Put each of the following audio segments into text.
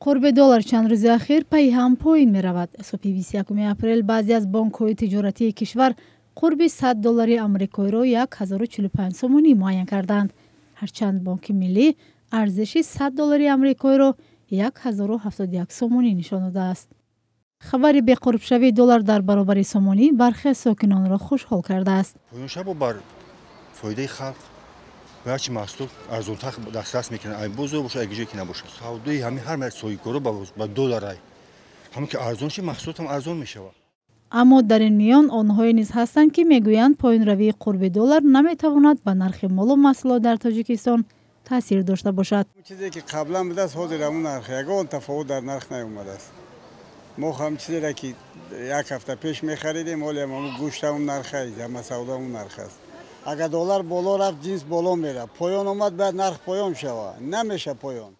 Қурби доллар чанд рӯзи ахир пайи ҳам поин меравад. Субҳи 21 апрел баъзе аз бонкҳои тиҷоратии кишвар қурби 100 доллари амрикоиро 1045 сомонӣ муайян карданд. Ҳарчанд Бонки Миллӣ арзиши 100 доллари амрикоиро 1071 сомонӣ нишон додааст. Хабари беқурбшавии доллар дар баробари сомонӣ бархе сокинонро хушҳол кардааст. Поёншабо бар фоидаи халқ, ҳарчи маҳсулот арзонтар дастрас мекунад, ай бозор бошад, ай ҷое ки набошад. Савдои ҳамин ҳар соҳибкоро ба долларай, ҳамон ки арзон ши, маҳсулотам арзон мешавад. Аммо дар ин миён онҳое низ ҳастанд, ки мегӯянд, поёнравии қурби доллар наметавонад ба нархи молу маҳсулот дар Тоҷикистон таъсир дошта бошад. Чизе ки қаблан будааст, ҳозир ҳамун нарх, ягон тафовут дар нарх наомадааст. Мо ҳам чизеро ки як ҳафта пеш мехаридем, ҳолиам ҳамун гӯшт ҳамун нарх аст, ҳама савдо ҳамун нарх аст. Агар доллар боло рафт, ҷинс боло меравад, поён омад, бояд нарх поён шавад, намеша поён.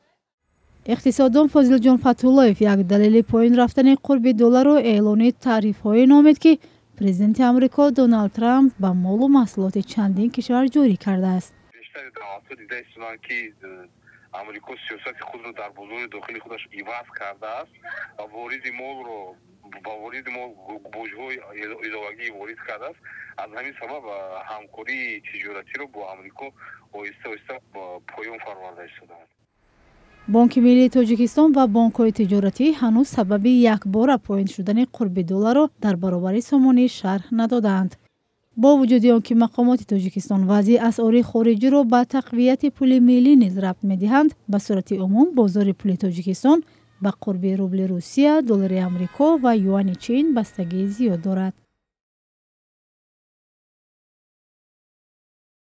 Иқтисоддон Фозилҷон Фатҳуллоев як далели поён рафтани қурби долларро эълони тарифҳое номид, ки президенти Амрико Доналд Трамп ба молу маҳсулоти чандин кишвар ҷорӣ кардааст. Бештари давлатҳо дида истоданд, ки Амрико сиёсати худро дар бозори дохили худаш иваз кардааст ва вориди молро, ба вориди мол боҷҳои иловагӣ ворид кардааст. Аз ҳамин сабаб ҳамкории тиҷоратиро бо Амрико оҳиста оҳиста поён фароварда истодааст. Бонки Миллии Тоҷикистон ва бонкҳои тиҷоратӣ ҳанӯз сабаби якбора поин шудани қурби долларро дар баробари сомонӣ шарҳ надодаанд. Бо вуҷуди он ки мақомоти Тоҷикистон вазъи асъори хориҷиро ба тақвияти пули миллӣ низ рабт медиҳанд, ба сурати умум бозори пули Тоҷикистон ба қурби рубли Русия, доллари Амрико ва юани Чин бастагии зиёд дорад.